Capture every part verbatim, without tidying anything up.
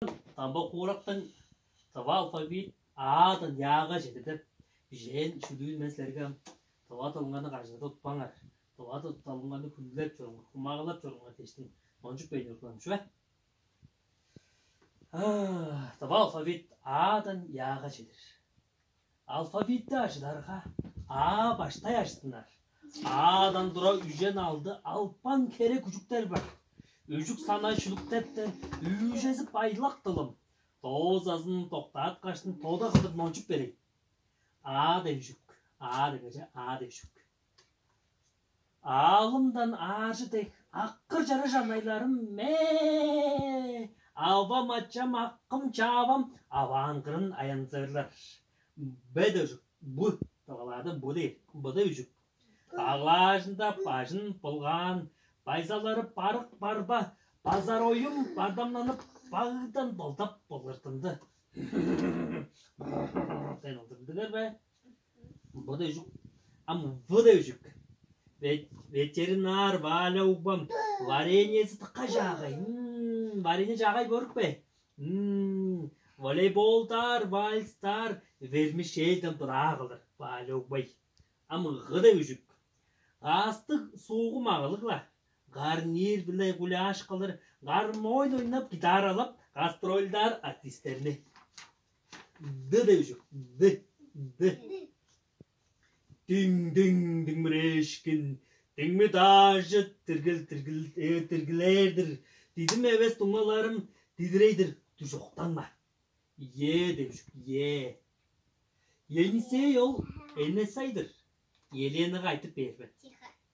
Дамба хуурактың тыва алфавит А-дан Я-га чедир деп бижээн шүлүүн мен силерге ам тыва дылыңарны кажыыда утпаңар. Тыва дылыңарны хүндүлеп чоруңар, хумагалап чоруңар дээштиң. Мончуп бейни урланым чүве? Тыва алфавит А-дан Я-га чедир. Алфавитти ажыдарга, А баштай ажыттынар. А-дан тура үжен алды албан херек үжүктер бар. Үжүк санай шүлүктептен үүжези байлак дылым. Доозазын доктааткаштын тода кылдыр мончуп берейн. А деп үжүк. А дегеже А деп үжүк. Аалымдан ааржы дег аккыр чарыш анайларым мээ, авам ачам аккым чаавам аваан кырын аянзыырлар. Бе дөжүк бу тавалаада бу дээр быда үжүк. Баглаажында бажын былгаан, байзалары барык барба, базар оюм бардамнанып, багдан болдап былгыртынды. Сен ылдырдыңар бе? Бо да үжүк. Ам бо да үжүк. Ветеринар Валя угбам вареньези тыкка жаагай. Варенье жаагай борук бе? Волейболдар, вальстар, вермишельден дураа кылыр Валя угбай. Ам гы да үжүк. Каастыг суугу магалыгла. Гарнир биле гуляш кылыр, гармоон ойнап, гитаралап, гастрольдар артисттерни. Ды деп үжүк. Ды. Ды. Диң диң диңмирешкин, диңми даажы тиргил тиргил э, тиргилээрдир. Дидим эвес дуңмаларым дидирейдир. Дужоктанма. Е деп үжүк. Е. Енисей ол Энесайдыр. Еленага айтып бээрбе.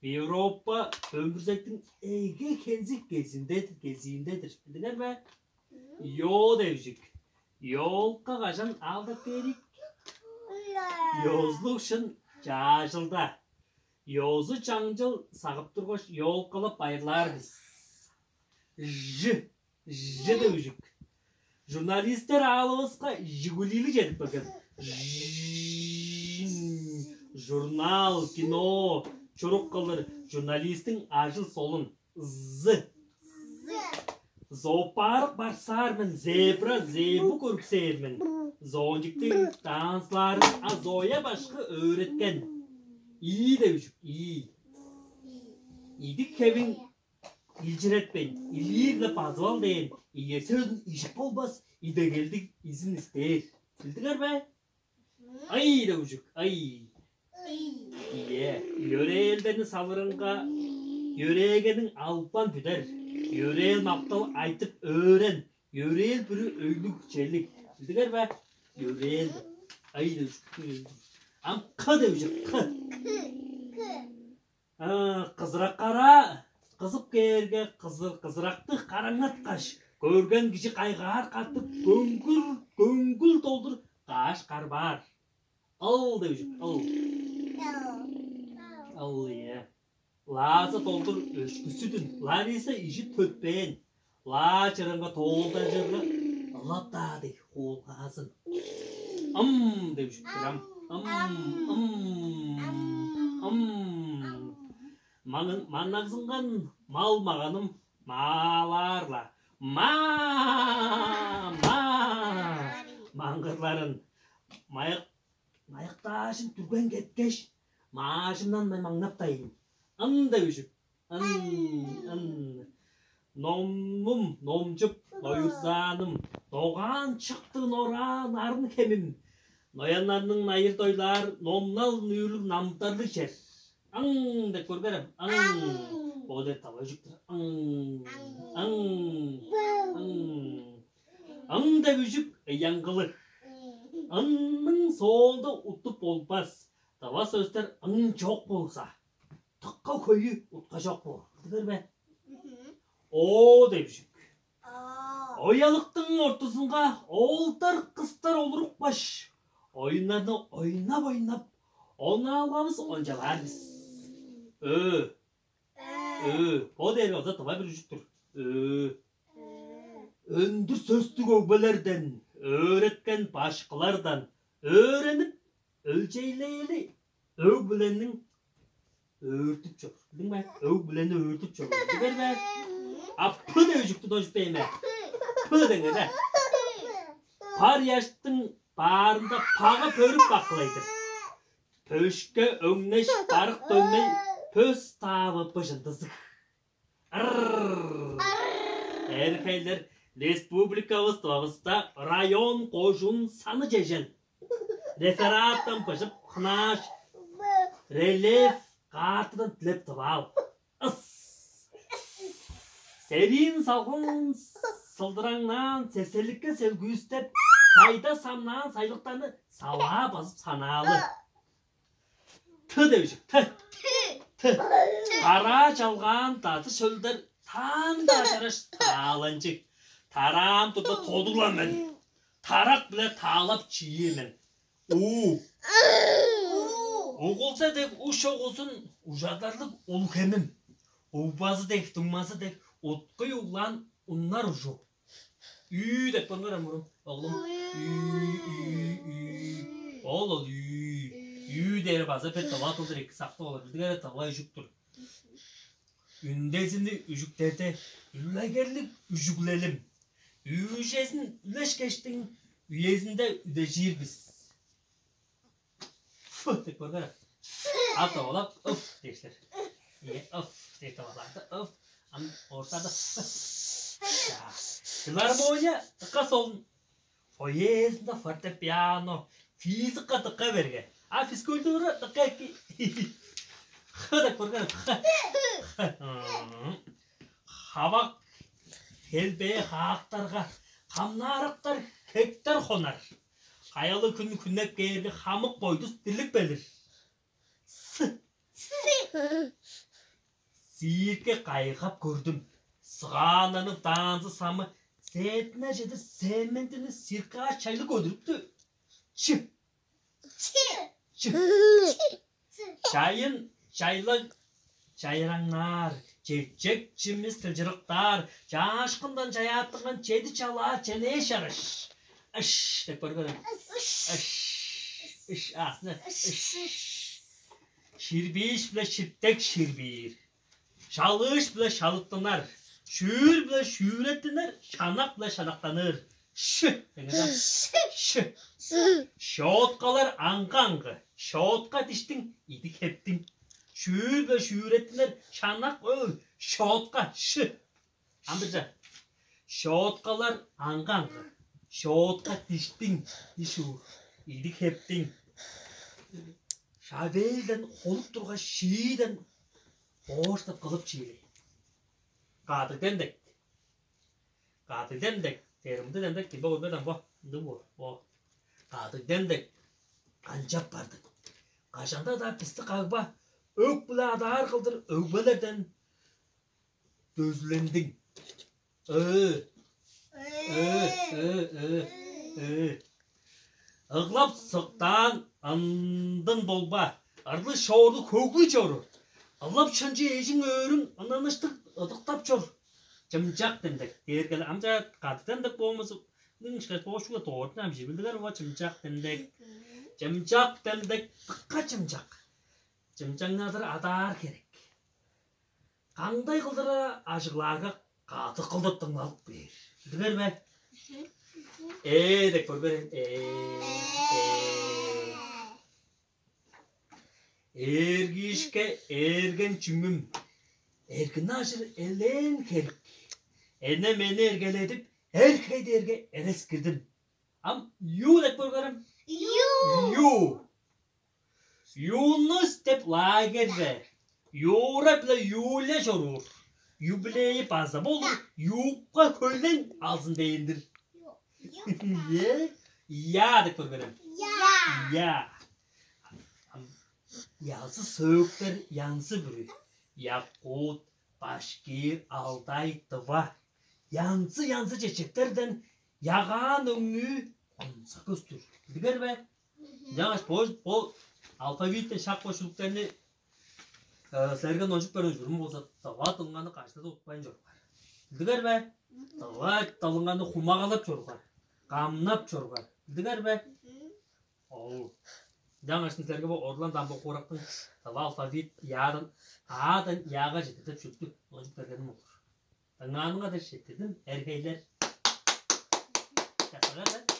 Европа өмүрзектиң эге хензиг кезиндедир, кезииндедир. Билдиңер бе? Ёо деп үжүк. Ёлка кажан аалдап кээрик? Ёзулуг шын чаажылда. Ёзу чаңчыл сагып тургаш, ёлкалап байырлаар бис. Ж. Ж деп үжүк. Журналистер аалывыска жигулили чедип келген. Жин. Журнал, кино, чурук кылыр журналисттиң ажыл солун. Зы. Зоопарк барсаар мен, зебра, зебу көрүксээр мен. Зоончиктиң танцылаарын а Зоя башкы өөреткен. И деп үжүк. И. Идик хевиң илчиретпейн, илиир-ле базып ал дээн, ийе сөзүн ижип болбас, идегелдиг изин истээр. Билдиңер бе? Ай деп үжүк, ай. Ийе, йөрээлдерни салырынга йөрээгениң албан бүдер, йөрээл мактал айтып өөрен, йөрээл бүрү өйлүг челиг. Билдиңер бе? Йөрээл. Ай деп үжүк. Ам кы деп үжүк, кы. Кызыраккара кызып кээрге, кызыр кызыракты караңнаткаш, көрген кижи кайгаар катып, көңгүл көңгүл долдур кааш карбаар. Ыл деп үжүк, ыл. Ыл, ие. Лаазы долдур өшкүсүдүн, Лариса ижи төтпээн. Лаа чырынга тоолдажырга ылап-даа дег хуулгаазын. Ым деп үжүктүр ам. Ым, ым, ым. Маңын маннагзынган мал маганым маалаар-ла. Ма, ма. Маңгырларын маяк маяктаажын дүрген кеткеш, маажымнан маңнаптайын. Ын деп үжүп, ын, ын. Номум номчуп, ноюрзааным, догаан чыктыын ораан арын хемим, нояннарның найыр дойлаар номнал нүүрлүг намдарлыг чер. Аң деп көргерем. Аң. Ол деп тава үжүктүр. Аң. Аң. Аң. Аң деп үжүк ыяңгылыг. Ынның соонда утуп болбас. Дава сөстер ың чок болза, тыкка хөйү утка чок боор. Билдиңер бе? О деп үжүк. Оялыктың ортузунга оолдар кыстар олурупкаш, оюннарны ойнап-ойнап, онаалгавыс ончалаар бис. Өө. Өө. Бо дээрге база тыва бир үжүктүр. Өө. Өндүр сөстүг өгбелерден, өөреткен башкылардан өөренип, өлчейлээли өг-бүлениң өөртүп чор. Билдиң бе? Өг-бүлени өөртүп чор. Билдиңер бе? А пы деп үжүктү дожуп бейме. Пы деңер да. Бар ыяштың баарында пага пөрүп бакылай-дыр. Пөшке өңнеш барык дөмей пөс таавы быжындызыг. Ыр! Эрхейлер республикавыс Тывавыста район кожуун саны чежен. Рефераттан быжып хынааш, рельеф каартыдан дилеп тываал. Ыс! Сериин салгын сылдыраңнаан сеселикке селгүүстеп, сайда самнаан сайлыктарны салаа базып санаалы. Ты деп үжүк, ты. Ты. Тараа чалгаан дазы шөлдер таанда ажыраш тааланчыг. Тараам турда тодуглан мен. Тарак биле таалап чиир мен. У. Угулса дег уш огузун ужадарлыг улуг хемим. Увбазы дег, дуңмазы дег уткуй углаан уннар ужу. Үй деп көрүңер амурум, оглум. Үй, үй, үй. Ол ол үй. Үй дээр база бир дыва дылдыр эки сактып алыр. Билдиңер, дыва үжүктүр. Үндезини үжүктерде үлегерлик үжүглелим. Үүжезин үлешкештиң үезинде үдежир бис. Фу деп көргөр. А товалап ыф дээштер. Е ыф деп товаларды ыф. Ам орсада филармония дыка солун. Поездында фортепиано, физика дыка берге. А физкультура дыка эки. Ха деп көргөр. Хавак хелбээ хаактарга хамнаарактар хектер хонар. Каялы хүн хүннеп кээрге хамык бойдус дирлип келир. С. Сиирге кайгап көрдүм. Сыгааннарның даанзы самы сеетине чедир семендини сиркааш чайлы көдүрүптү. Чы. Чы. Чайын чайлаг чайраңнаар, чечек чимис тылчырыктаар, чаашкындан чаяаттынган чеди чалаа челээ шарыш. Ыш деп көргөрүң. Ыш. Ыш. Аас. Ыш. Ширбииш биле ширтек ширбиир. Шалыыш биле шалыттынар. Шүүр биле шүүреттинер, шанак биле шанактаныр. Ш. Ш. Щеткалар аңгы-аңгы. Щетка диштиң, идик хептиң. Шүүр биле шүүреттинер, шанак өл, щетка ш. Ам бирже. Щеткалар аңгы-аңгы. Щетка диштиң, диш уур, идик хептиң. Шавелден холуп тургаш, шииден бооштап кылып чиили. Кадык демдек. Кадык демдек. Термди демдек кимбе көрбеден бо. Ындыг бо. Бо. Кадык демдек. Канчап бардык. Кажанда-даа бисти кагба өк-биле адаар кылдыр өгбелерден дөзүлендиң. Ыы. Ыы, ыы, ыы, ыы. Ыглап сыктаан ындын болба, ырлы шоорду хөглү чору. Ылап шынчы эжиң өөрүң ыннаныштыг ыдыктап чор. Чымчак демдек. Дээргел амча кады демдек боомузу. Ның ышкаш боошугла доордун ам жибилдигер уа чымчак демдек. Чымчак демдек, дыкка чымчак. Чымчаңнадыр адаар херек. Кандай кылдыра ажыглаарга кадык кылдыр дыңналып бээр. Билдиңер бе? Ээ деп көрберем. Ээ. Ээ. Эргиишке эрген чүңүм. Эргин ажыр элээн херик. Эне мени эргеледип, эр хей дээрге эрес кирдим. Ам юу деп көрберем? Юу. Юу. Юнус деп лагерьде Юра биле Юля чоруур. Юбилейи база болур, юбка хөйлен алзын дээн-дир. Е? Я деп көргерем. Я. Я. Язы сөөктер янзы бүрү. Якут, башкир, алтай, тыва. Янзы-янзы чечектерден ягаан өңнүү онза көстүр. Билдигер бе? Ынчангаш бо бо алфавиттен шак бо шүлүктерни силерге ножуп берген ужурум болза, дава дыңганы кашта да утпайн чоруур. Билдигер бе? Дава дылыңганы хумагалап чоруур. Камнап чоруур. Билдигер бе? Ол. Ынчангаш силерге бо орлан дамбы куурактың дава алфавит яадан аадан яага жетир деп шүлүктү ножуп бергеним болур. Дыңнааныңар дээш четтирдим, эргейлер. Чаксыгар да.